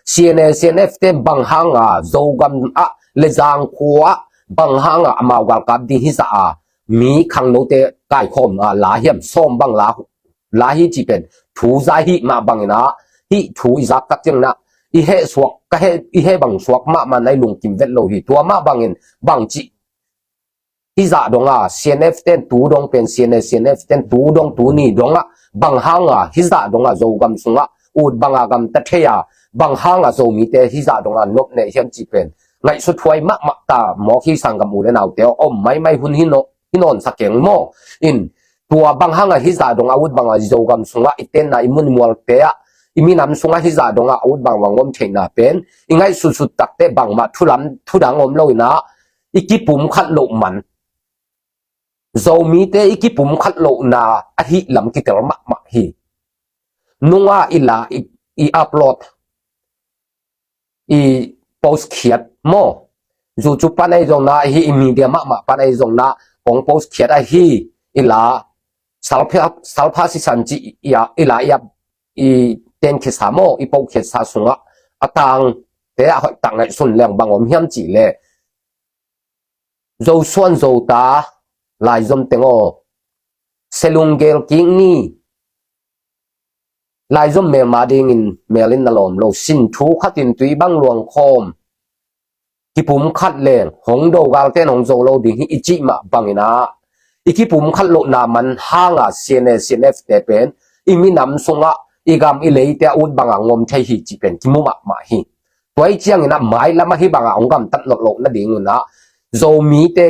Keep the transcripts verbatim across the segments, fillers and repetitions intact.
C N A, C N F te bang hanga Zogam ah le Zangkhua ah bang hanga amau galkap ding hizah a mi khangnote kaikhawm a la hiam, sawm bang la, la hi cih pen thu zai hih mah bangin ah, hih thu i zak tak ciangin ah i heh suak, ka heh, i heh bang suak mahmah na i lungkim vet lo hi. Tua mah bangin bangci hizah donga C N F ten tu dong pen, C N A, C N F ten tu dong, tuni dongah bang hanga hizah donga Zogam sungah ut banga gamta thei a, bang hanga Zomite hizah donga nop nei hiam cih pen ngaihsut huai mahmah ta mawk hi. Sanggam u le naute aw, om maimai hun hi nawn, hi nawn sa keng maw? In tua bang hanga hizah donga ut banga Zogam sungah i tenna, i mun i mualte ah, i minam sungah hizah donga ut banga ngom theihna pen i ngaihsutsut takte bangmah thulam thudang om lo inah, i kipumkhat loh man, Zomite i kipumkhat lohna ahih lam kitel mahmah hi. Nunga i la i, i upload, i post khiat maw? Zu cu pan ahi zongna, ahi i media mahmah pan ahi zongna, kong post khiat ahi i la, salpha, salpha sisan ci i, i la i ap, i ten khiatsa maw, i post khiatsa sungah a tangte a hoih tak ngaihsun leng bang om hiam cih leh, Zosuan Zota, laizom teng aw, selung gel kik ni, laizom melma dingin mel in na lawm lo, sin thu khatin tui bang luang khawm, kipumkhat leng hong do galten hong zo lo ding hi i cih mah bangin ah, i kipumkhat lohna man hanga C N A, C N F te pen i minam sungah, i gam i leite a ut banga ngom thei hi cih pen kimu mahmah hi. Tua i ciangin ah mailam ahi banga hong gamtat nawn loh nadingun ah, Zomite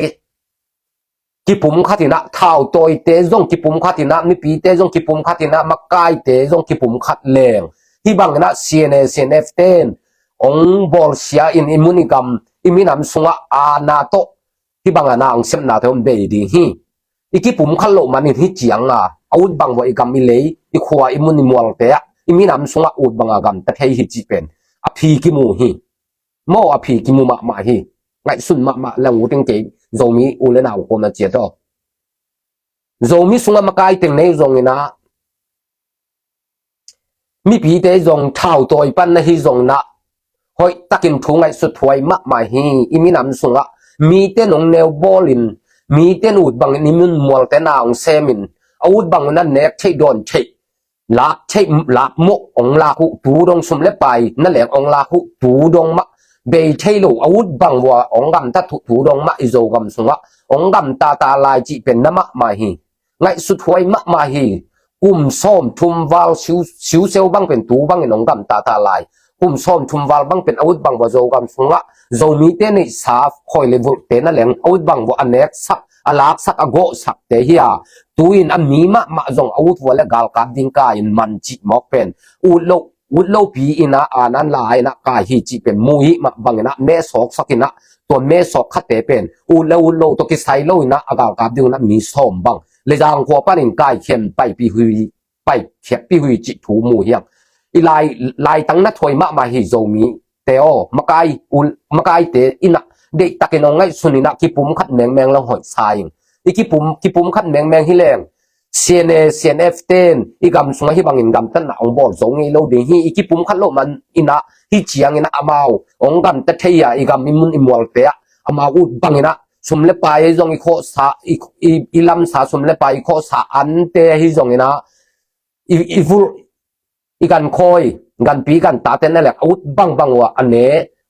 kipumkhat inah, thautawite zong kipumkhat inah, mipite zong kipumkhat inah, makaite zong kipumkhat leng, hih bangin ah C N A, C N F ten hong bawlsia in i mun i gam, i minam sungah aana tawh hih banga na hong sepnate hong bei ding hi. I kipumkhat loh manin hih cianga a ut bang vua i gam i lei, i khua, i mun i mualte ah, i minam sungah ut banga gamta thei hi cih pen a phi kimu hi. Maw, a phi kimu mahmah hi. Ngaihsun mahmah leng uting kei, Zomi u le nau kawm a ciat aw. Zomi sungah makai teng nei zongin ah, mipite zong thau tawi pan na hi zongin ah, hoih takin thu ngaihsut huai mahmah hi. I minam sungah mite nong neu bawlin, mite ut bangin i mun mualte na hong semin, a ut bangin a nek theih dawn theih, lak theih, lak mawh hong lak uh tu dong, sum le pai na leng hong lak uh tu dong mah, bei thei lo a ut bang vua hong gamtat uh tu dong mah i Zogam sungah hong gamtata lai cih pen na mahmah hi. Ngaihsut huai mahmah hi. Kum sawm thum val siu, siuseu bang pen tu bangin hong gamtata lai. Kum sawm thum val bang pen a ut bang vua Zogam sungah Zomite neihsa khawi le vulhte na leng a ut bang vua a neksak, a laksak, a gawhsakte hi a, tu-in a mi mahmah zong a ut vua le galkap ding kai in man cih mawk pen ut lo, ut lopi inah, a nan la inah kai hi cih pen mu hi mah bangin ah, meh sawksak inah, tua meh sawk khate pen ut le ut lo tawh kisai lo inah, a galkap ding inah mi sawm bang le Zangkhua panin kaikhian paipih hui, paikhiatpih hui cih thu mu hiang. I lai, laitang na thuai mahmah hi Zomite aw, makai, ul, makaite inah deihtakin hong ngaihsun inah kipumkhat mengmeng leng hoih sa ing. I kipum, kipumkhat mengmeng hi leng, C N A, C N F ten i gam sungah hih bangin gamtatna hong bawl zo ngei lo ding hi. I kipumkhat loh man inah, hih ciang inah amau hong gamta thei a, i gam i mun i mualte ah amau ut bang inah, sum le pai ahi zong i khawhsa, i, i, i lamsa sum le pai i khawhsa ante ahi zong inah, i, i vulh, i gan khawi, ganpi gantate na lek a ut bangbang uh a ne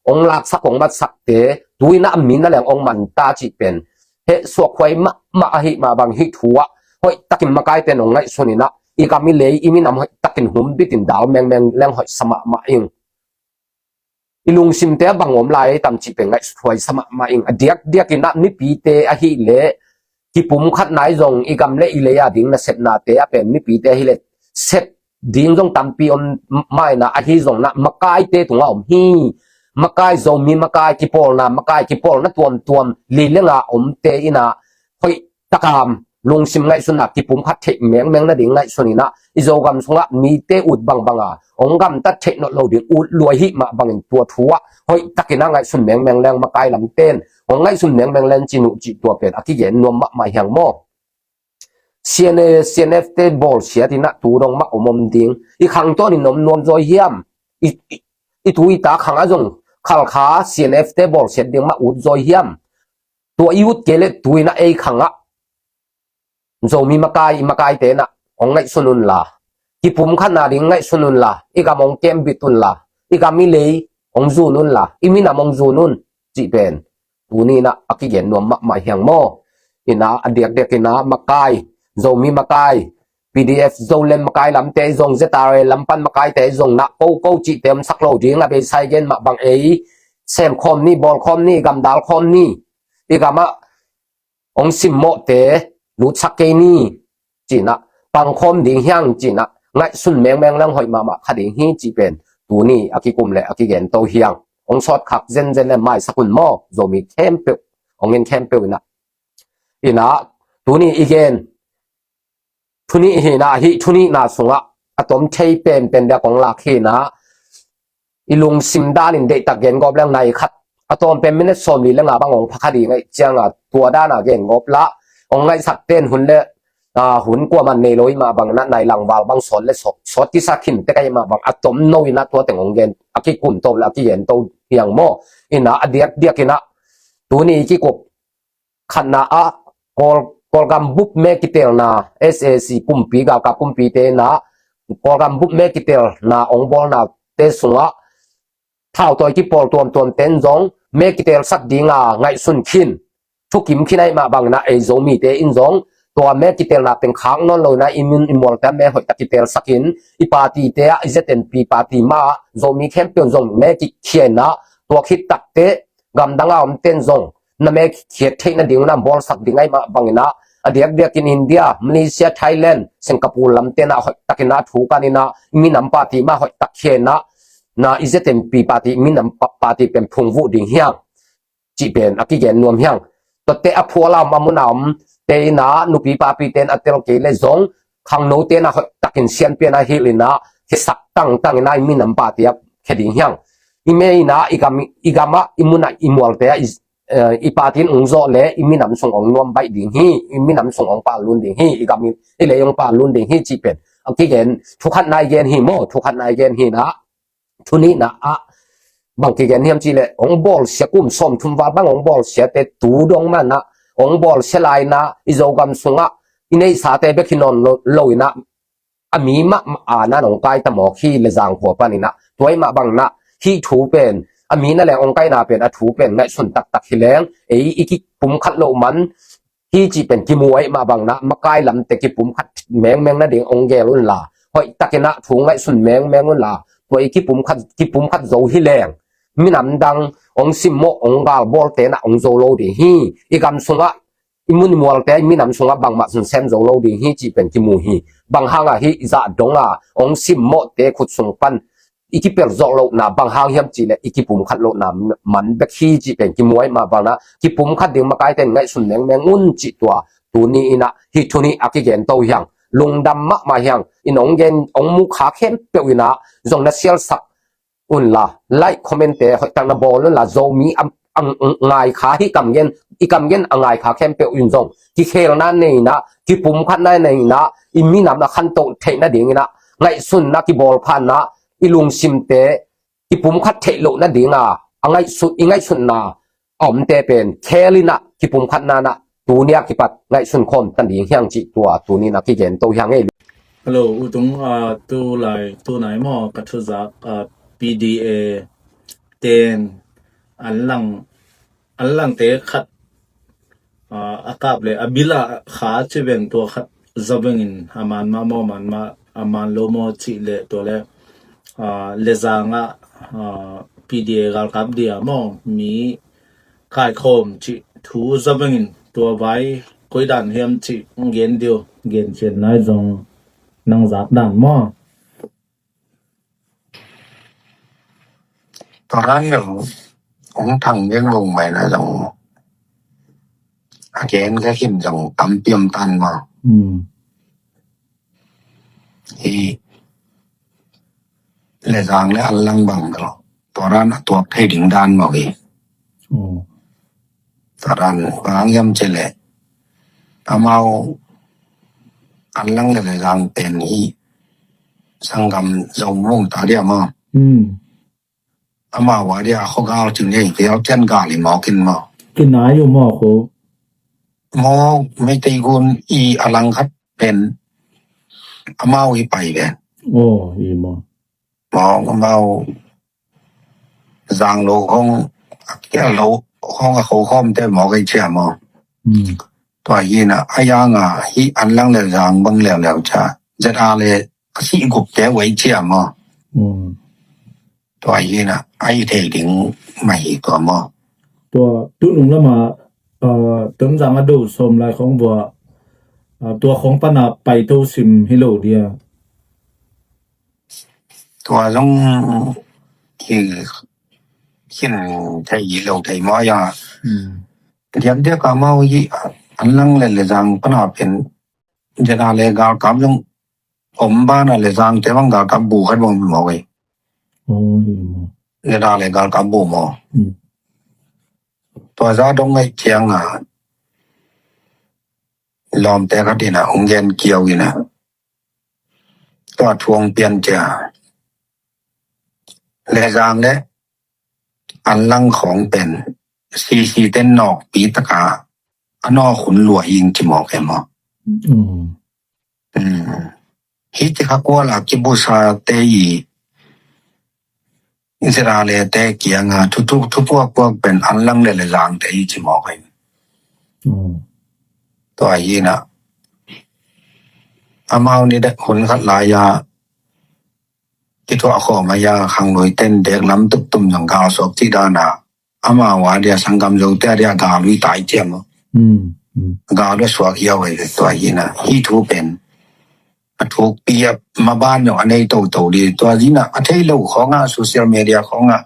hong laksak, hong matsakte tu inah a mi na leng hong manta cih pen heh suak huai mahmah ahi mah bang hih thu ah, hoih takin makaite nong ngaihsun inah, i gam i lei, i minam hoih takin humbitin dal mengmeng leng hoih sa mahmah ing. I lungsimte a bang om lai tam cih pen ngaihsut huai sa mahmah ing. A diakdiak inah mipite ahih leh kipumkhat nai zong, i gam le i lei a ding nasepnate a pen mipite ahih leh sep ding zong tampi om mah inah, ahi zong inah makaite tungah om hi. Makai, Zomi makai kipawlna, makai kipawlna tuamtuam li le nga omte inah hoih taka lungsim ngaihsunna kipumkhat theih mengmeng nading ngaihsun inah, i Zogam sungah mite ut bangbang a hong gamtat theih nawn lo ding ut luai hih mah bangin tua thu ah hoih takin a ngaihsun mengmeng leng, makai lamten hong ngaihsun mengmeng leng cin uh cih tua pen a kigen nuam mahmah hiang maw? C N A, C N F te bawlsiat inah tu dong mah om om ding. I khangtawnin om nuam zaw hiam? I, i, i tu i ta khangah zong Khalkha C N F te bawlsiat ding mah ut zaw hiam? Tua i ut kei leh tu-in ah ei khangah Zomi makai, i makaite in ah hong ngaihsun unla, kipumkhatna ding ngaihsun unla, i gam hong kembit unla, i gam i lei hong zun unla, i minam hong zun un, cih pen tuni in ah a kigen nuam mahmah hi hang maw. In ah a diakdiak in ah makai, Zomi makai, P D F Zoland makai lamte zong, Z R A lam pan makaite zong in ah ko ko cihte omsak lo ding, a beisa i gen mah bang ei sem khawm ni, bawl khawm ni, gamdal khawm ni, i gamah hong simmawhte lutsak kei ni, ci-in ah pangkhawm ding hi hang, ci-in ah ngaihsun mengmeng leng hoih mahmah kha ding hi, cih pen tuni a kikum le a kigen to hi hang. Hong sawtkhak zenzen le maisak un maw, Zomi khempeuh, hong en khempeuh in ah. In ah tuni i gen thu nih hi in ah, hih thu nihna sungah a tom thei penpen deuh kong lak hi in ah, i lungsim danin deihtak gen gawp leng nai khat, a tawm pen minute sawmli le nga bang hong pha kha ding ahih ciangin tua dan a gen gawp lah, hong ngaihsak ten hun le, ah, hun kuaman nei lo ahih mah bangin ah nai langval bang sawt le sawt, sawt kisa khin tek ahih mah bang a tom no in ah tua teng hong gen, a kikum to le a kigen to hi hang maw. In ah a diakdiak in ah tuni i kikup khatna ah Kawl, Kawlgam bup me kitelna, S A C pumpi, galkap pumpite in ah Kawlgam bup me kitelna hong bawlnate sungah thautawi kipawl tuamtuamte in zong me kitelsak ding a ngaihsun khin, thukim khin ahih mah bangin ah ei Zomite in zong tua me kitelna teng khak nawn lo in ah i min i mualte ah me hoihtak kitelsak in, i partyte ah, i Z N P party mah ah Zomi khempeuh in zong me kikhia in ah, tua khit takteh gamdang a omte in zong na me khiat theih nading un ah bawlsak ding ahih mah bangin ah, a diakdiakin India, Malaysia, Thailand, Singapore lamte in ah hoihtakin ah thu kan in ah, i minam party mah hoihtak khia in ah, na i Z N P party, i minam pa-, party pen phungvuh ding hi hang, cih pen a kigen nuam hi hang. Tuate a phual a om, a mun a omte in ah nupi papite in a tel kei leh zong khangnote in ah hoihtakin sianpi in ah hilh in ah, khiasak tangtang in ah i minam party ah khia ding hi hang. I me in ah, i gam, i gam ah, i mun ah, i mualte ah, i, eh, i party in hong zawh leh i minam sung hong nuam baih ding hi, i minam sung hong pal lun ding hi, i gam in, i lei hong pal lun ding hi, cih pen a kigen, thu khatna i gen hi maw, thu khatna i gen hi in ah, thu nihna ah bang kigen hiam cih leh, hong bawlsia, kum sawmthum val bang hong bawlsiate tu dong mah in ah, hong bawlsia lai in ah i Zogam sungah i neihsate bek hi nawn lo, lo in ah, a mi mahmah a na hong kai ta mawk hi, Lezang khua panin ah. Tua ahih mah bangin ah hih thu pen, a mi na leng hong kaina pen, a thu pen ngaihsun taktak hi leng, ei i kipumkhat loh man hi cih pen kimu ahih mah bangin ah, makai lamte kipumkhat mengmeng nading hong gel unla, hoihtakin ah thu ngaihsun mengmeng unla, tua i kipumkhat, kipumkhat zo hi leng, minam dang hong simmawh, hong galbawlte in ah hong zo lo ding hi. I gam sungah, i mun i mualte, i minam sungah bangmah sun sem zo lo ding hi cih pen kimu hi. Bang hangah hih zah dong a hong simmawhte khut sung pan i kipelh zawh lohna bang hang hiam cih leh, i kipumkhat lohna man bek hi cih pen kimu ahih mah bangin ah, kipumkhat ding makaite in ngaihsun mengmeng un cih tua tuni in ah hih thu nih a kigen to hi hang. Lungdam mahmah hi hang. In hong gen, hong mu kha khempeuh in ah zong na sialsak unla, like, comment te hoihtak na bawl unla, Zomi a, a, a ngai kha, hih kam gen, i kam gen a ngai kha khempeuh in zong kikhelna nei in ah, kipumkhatna nei in ah, i minam na khantoh theih nading in ah, ngaihsunna kibawl phan ah, i lungsimte kipumkhat theih loh nading a, a ngaihsut, i ngaihsutna a omte pen khel in ah kipumkhatna in ah tuni a kipat ngaihsun khawm ta ding hi hang cih tua tuni in ah kigen to hi hang ei. Hello, U Tung, ah, tu lai, tu nai maw, ka thuzak, ah, P D A ten an lang, an langte khat, ah, a kap le a bil a kha ci veng, tua khat za vengin a man mah maw, man mah, a man lo maw cih leh, tua le, ah, Lezang ah, ah, P D A galkap dia maw, mi kaikhawm cih thu za vengin, tua vai koi dan hiam cih gen dih uh, gen cian lai zong nang zak dan maw. Tua dan lo, hong thang gen lo mai na zong, a gen ka khin zong tam piam tan maw. Hmm. Hi Lezang le an lang bang lo, tua dan a tuak thei ding dan maw hi. Oh. Tua dan bang hiam cih leh, amau an lang le Lezang pen hi sanggam Zo mung ta dia maw. Hmm. Amau a dia a khuagal cin ei, vial cian gal i mawk in maw. Kinai uh maw kho. Maw, Meitei gun i a langkhat pen amau i pai ven. Aw, i maw. Maw, amau zang lo hong, a kia lo hong a kho khawm te maw kei cia maw. Hmm. Tua hi na, a yang a, hi an lang le zang bang leu leu cia. Zet a le, a si gup te wei cia maw. Hmm. Tua hi na, a i thei ding mah hi tua maw. Tua, tu nung lama, ah, Tonzang a do sawm lai khong vua, ah, tua khong pana pai to sim hi lo dia. Tua zong hi, hin thei hi lo thei maw ya. Hmm. Diak diak a mau hi, an lang le le zang pana pen, zet a le galkap zong om bana le zang te bang galkap bu khat bang maw ei. Oh, hi maw. Zet a le galkap bu maw. Hmm. Tua za dong ngai ciang a, lawmte khat in a, hong gen kiau in a. Tua thu hong pian cia. Le zang le, an lang khong pen, sisi ten nawkpi taka, a nawk hun lua ing ci mawk e maw. Mm. Mm. Hi ci kha kual a kibusa te i, Israel te kiang a, thutuk thupuak puak pen an lang le le zang te i ci mawk e. Mm. Tua hi na. Amau ni dek hun khat lai a, kithuah khawm a ya khang lui ten dek lam tuk tum zong gal suak ci dan a. Amau a dia sanggam zo te a dia gal lui tai ciam. Mm, mm. Gal lui suak hiau e tua hi na. Hi thu pen. A thukpi a maban zong a nei toto di. Tua hi na a thei lo khong a social media khong a.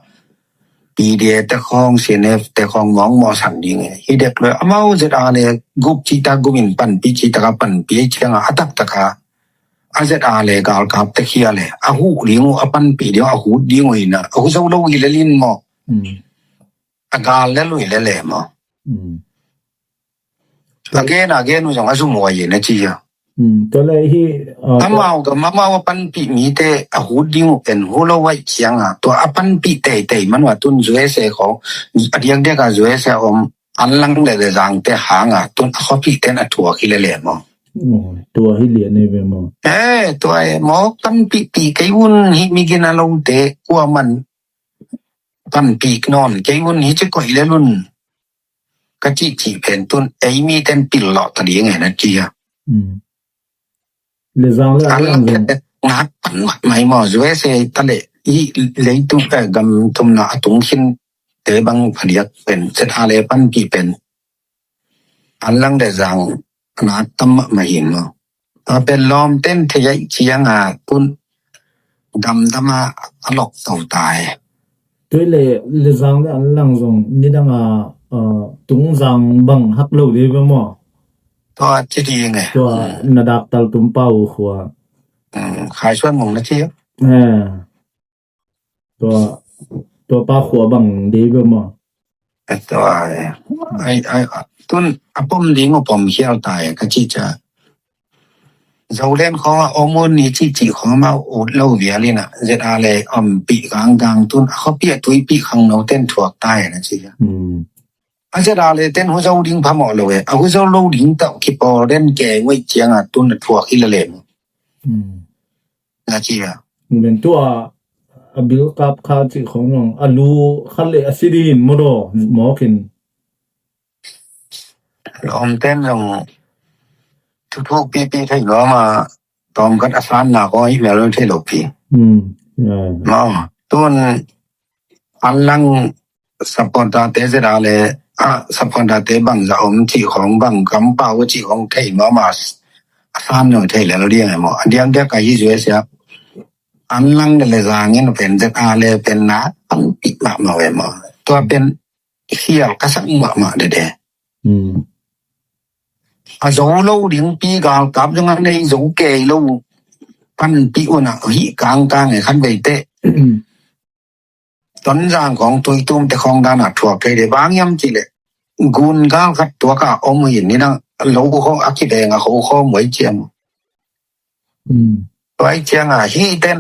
P D A te khong, C N F te khong mawng maw san ding e. Hi dek lo amau zet a le gup ci ta gup in panpi ci ta ka panpi ciang a a tak tak a. A zet a le galkap te khia le a huh ding uh, a panpi ding uh, a huh ding uh hi na a huh zo lo hi le lin maw. Mm. A gal le lui le le maw. Mm. A gen a gen uh zong a zum uh a hi na ci a. Mm. Tua le hi, ah, amau ka amau a panpi mi te a huh ding uh pen huh lo wai ciang a tua a panpi tei tei man uh a tun zuese khong a diak diak a zuese om an lang le le zang te hang a tun a khuapi ten a thuak hi le le maw. Mm, tua hi lian e ve maw. Eh, tua e maw panpi pi kei un hi mi gina lo te kua man panpi non kei un hi ci koi le lun. Ka ci ci pen tun ei mi ten pil lo ta ding e na ci a. Mm. Le zang le an lang zong. Ngat pan mat mai maw zuese ta le i leitung, eh, gam thumna a tung khin te bang phadiak pen zet a le panpi pen. An lang le zang ngat tam mah mah hin maw. A pen lawm ten thei ai ciang a tun damdam a a lok to tai. Tui le le zang le an lang zong nidang a, ah, tung zang bang hak lo di ve maw. Tua ci ding e. Tua na dak tal tum pau khua. Mm, khai suan mong na ci. Eh. Tua, tua pa khua bang di ve maw. Tua, ai, ai, tun a pom ding uh pom khial tai ka ci ca. Zolen khong a om un ni ci ci khong ma ut lo vial in a zet a le om pi gang gang tun a khuapi a tui pi khang no ten thuak tai na ci. Hmm. A zet a le ten hu zo ding pha mawh lo e. A hu zo lo ding tau ki pawl den ke wei ciang a tun a thuak hi le le. Hmm. Na ci a. Nen tua a bil kap kha ci khong nong a lu khat le a si din mo do mawk in. Lawm ten zong thuthuk pipi thei nuam a tawm khat a san na kong hi mel thei lo pi. Hmm. Maw, tun an lang supporter te zet a le, a supporter te bangza om ci khong bang kampau ci khong thei nuam a a san no thei le lo diang e maw. A diang diak a hi zue sia. An lang le le zang in pen zet a le pen na an pi ma ma we maw. Tua pen hial ka sak mahmah dede. Hmm. A zo lo ding pi galkap zong a nei zo kei lo panpih un a hih kangkang e khan vei teh. Hmm. Tonzang khong Tuitum te khong dan a thuak kei de bang hiam cih leh gun galkhat tuak a om uh hi ni dang lo ho a kibeng a ho ho muai ciang. Hmm. Tuai ciang a hih ten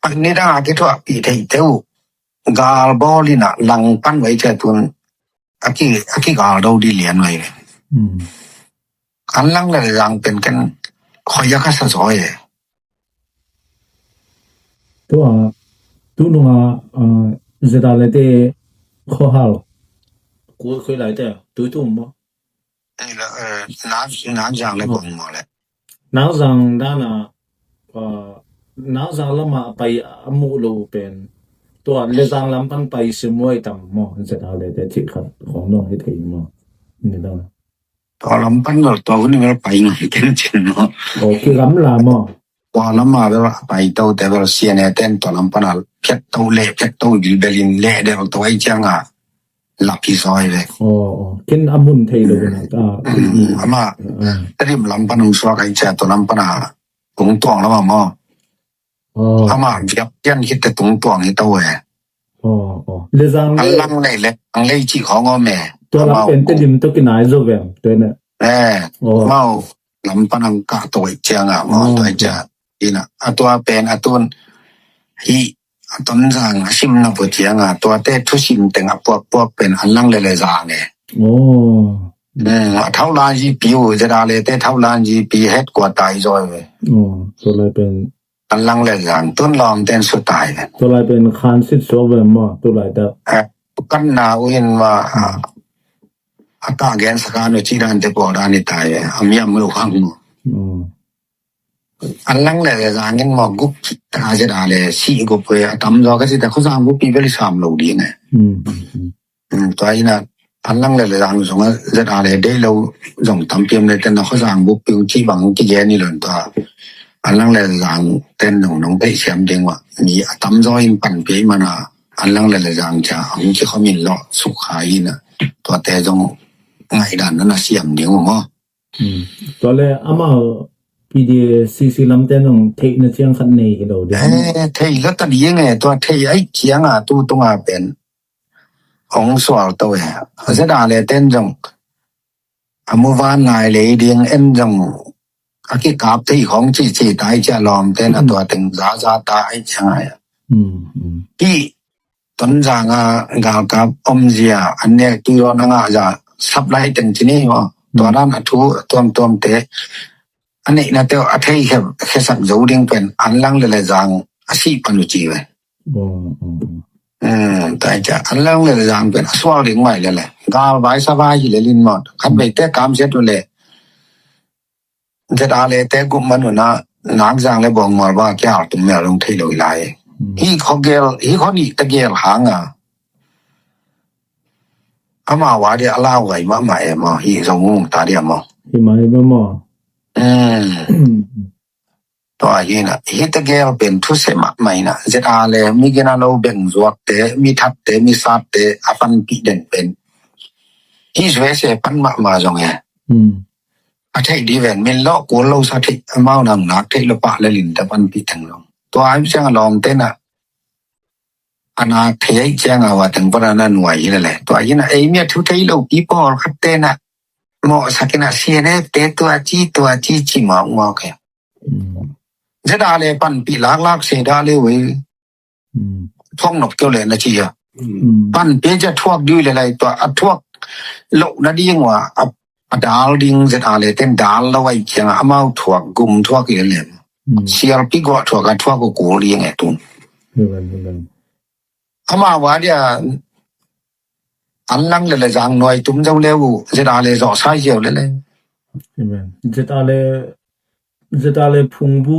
Nidang a kithuahpih theite uh gal bawl in a langpan vai ciah tun a ki, a kigal do di lian vai ve. Anlang le Lezang pen ken khoi a ka sa zaw e. Tua tu nunga ZRA le te khohal koi lai te tu tu maw? Nakzang le bong maw le? Nakzang dana Nakzang lama a pai a muh lo pen tua Lezang lam pan pai sim muai tam maw? ZRA le te thih khat khong dong hi thei maw? Ni dang tua lam pan lo tua hun ngal pai ngai ken cin maw? Kigamla maw? Tua lama bel a pai to te bel sian e ten tua lam pan a phiat to le phiat to bilbel in le de to ai ciang a lap hi zaw hi ve. Kin a mun thei lo na. Ama Tedim lam pan hong suak ai cia tua lam pan a tungtuang lama maw? Ama viap pian khit te tungtuang hi to e. Lezang le Anlang le Lezang le cih khong om e. Tua lam pen Tedim to kinai zo veng tua ne. Mau lam pan hong kah to ai ciang a maw tua ai cia. Ina a tua pen a tun hi a Tonzang a simna pu ciang a tuate thusim teng a puakpuak pen Anlang le Lezang e. A thaulan zipi uh ZRA le te thaulan zipi headquarter hi zaw hi ve. Tua lai pen Anlang le Lezang tun lawm ten su tai ve. Tua lai pen khan sit suak ve maw tu lai ta. Kanna uh in ma a ka gen sakan uh ci dan te pawl dan hi tai ve. A miam lo hang maw? Anlang le Lezang in maw gup ta ZRA le si gup ve a tam zaw ka si ta khuzang gup pi bel i sam lo ding e. Tua ina Anlang le Lezang zong ZRA le dei lo zong tampi om le ten na khuzang gup pi ci bang ki gen i lon tua Anlang le Lezang ten nong nong dei siam ding wa mi a tam zaw in pan pi mana Anlang le Lezang ca ang ci khomin lo sukha ina tua te zong ngai dan na siam ding wa maw? Tua le amau PDACC lamte nong theihna ciang khat nei hi lo ding. Thei lo ta ding e tua thei ai ciang a tu tunga pen hong sual to e. ZRA le ten zong a muvan nai lei ding en zong a kikap thei khong cici tai cia lawm ten a tua teng zaza ta ai ciang ai. Pi Tonzang a galkap omzia an nek tui rawn a ngah za sap lai teng ci ni maw? Tua dan a thu a tuamtuamte a neihna teuh a thei khesak zo ding pen Anlang le Lezang a sih pan uh ci ve. Tua hi cia Anlang le Lezang pen a sual ding mai lele gal vai sa vai hi le lin maw? Khat veite kamsiat uh le ZRA le te gup man uh na Nakzang le Bawngmual ba kia tum mel dong thei lo hi lai. Hi kho gel hi kho nih ta gel hang a ama wa dia a lau gai ma ma e maw hi zong ngung ta dia maw? Hi mai ba maw? Tua hi na hi ta gel pen thu se ma mai na ZRA le mi gina lo beng zuak te mi that te mi sat te a panpih den pen hi zue se pan ma ma zong e. A theih di ven min lo kul lo sa theih amau nang nak theih lo pah le lim ta panpih theng lo. Tua ai siang a lawm te na a nak thei ai ciang a wa teng pana na nuai hi le le. Tua hi na ei mi a thu thei lo pi pawl khat te na mawh sakin a sian e te tua ci tua ci ci mawk mawk e. ZRA le panpih laklak se da le wei. Thuak nop keu le na ci a panpih cia thuak dui le lai tua a thuak loh na ding wa a dal ding ZRA le ten dal lo ai ciang a amau thuak gum thuak i le le. Sialpi gua thuak a thuak u kul ding e tun. Ama wa dia Anlang le Lezang nuai tum zo le u ZRA le zawh sai ziau le le. ZRA le ZRA le phungbu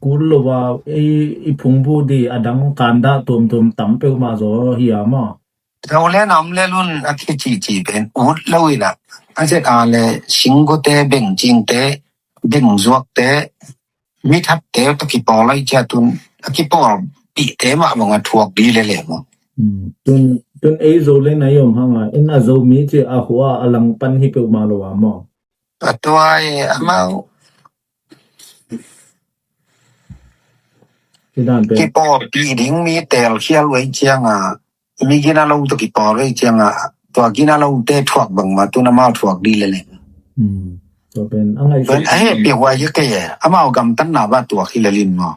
kul lo va ei i phungbu di a dang kanda tuamtuam tam peuhmah zaw hi a maw? Zo le nam le lun a kicici pen ut lo ina a ZRA le singgute bengcingte bengzuakte mithatte tawh kipawl ai cia tun a kipawl pihte mah bang a thuak di le le maw? Tun ei zo le na i om hanga in a zo mi ci a hua a langpan hi peuhmah lo a maw? A tuai amau kipawl pih ding mi telkhial uh ei cianga mi gina lo tawh kipawl uh ei cianga tua gina lo te thuak bangma tun amau thuak di le le. Tua pen a ngaih pen a hehpih huai hi kei e amau gamtatna bah tuak hi le lin maw?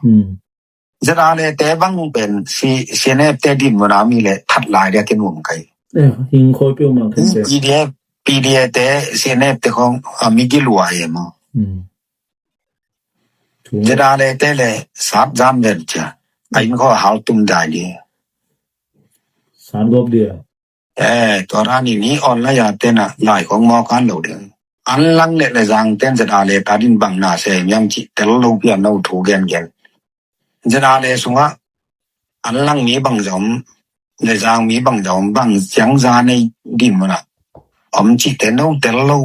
ZRA te bang pen C-, CNF te din muna mi le that lai dia kinuam kai. Eh, hing khoi peuh mang khin te. PDF, PDF te, CNF te khong, a, mi gilua e maw. Hmm. ZRA te le sat zam vel cia. A inn kho hal tum dai di. Sat gop dia. Eh, tua rani ni online a tena lai khong mawk an lo ding. An lang le le zang ten ZRA le ta din bang na se miam ci tel lo pian lo thu gen gen. ZRA le sunga an lang mi bang zom, le zang mi bang zom, bang siang za nei din muna. Om ci te no tel lo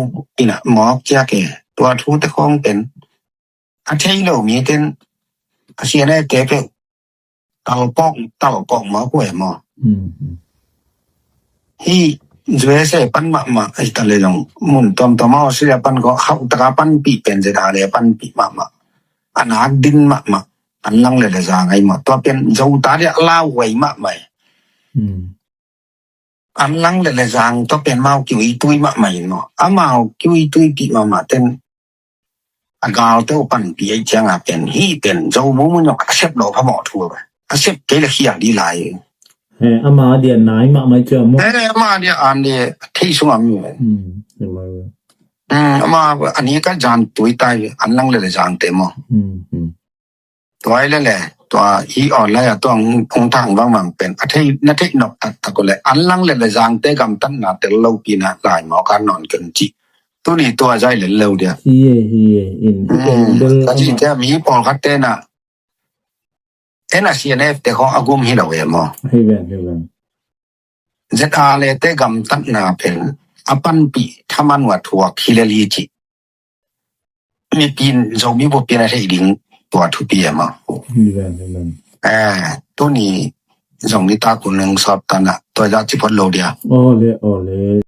ina mawk cia ke. Tua thu te khong pen. A thei lo mi ten, a CNF te pe. Talpok, talpok maw kue maw. Hmm, hmm. Hi, USA pan mahmah, ai ta le zong, mun tom tom a Australia pan ko, hau taka panpih pen ZRA le panpih mahmah. A nak din mahmah, an lang le le zang ai maw. Tua pen zo ta dia lau wai mahmah. Hmm. An lang le le zang tua pen mau kiu i tui mahmah in maw. A mau kiu i tui pih mahmah ten. A gal teu panpih ai ciang a pen, hi pen, zo mumu nyok, a sep lo phamawh thu a. A sep kei le khial di lai. He, ama dia nai mahmah ciang maw. He, ama dia an dia, thei sung am. Hmm, he, mai. Hmm, ama, ani ka zan tui tai, an lang le le zang te maw. Hmm, hmm. Tua i le le, tua i online a tua hong, hong thang vang mang pen. A thei, na thei nok tak tak ko le, an lang le le zang te gamtatna tel lo pi na lai maw ka non ken ci. Tuni tua zai le lo dia. Hi e, hi e, in. Hmm, ka ci ama. Te mi pawl khat te na. En a CNF te khong a gum hi lo e maw. Hi ven, hi ven. ZRA le te gamtatna pen. A panpih thaman wa thuak hi le li ci. Mipin, Zomi bupin a thei ding tua thupi e maw. Hi ven, hi ven. Eh, tuni zong ni ta kun nang sap tana. Tua za ci phot lo dia. Ole, ole.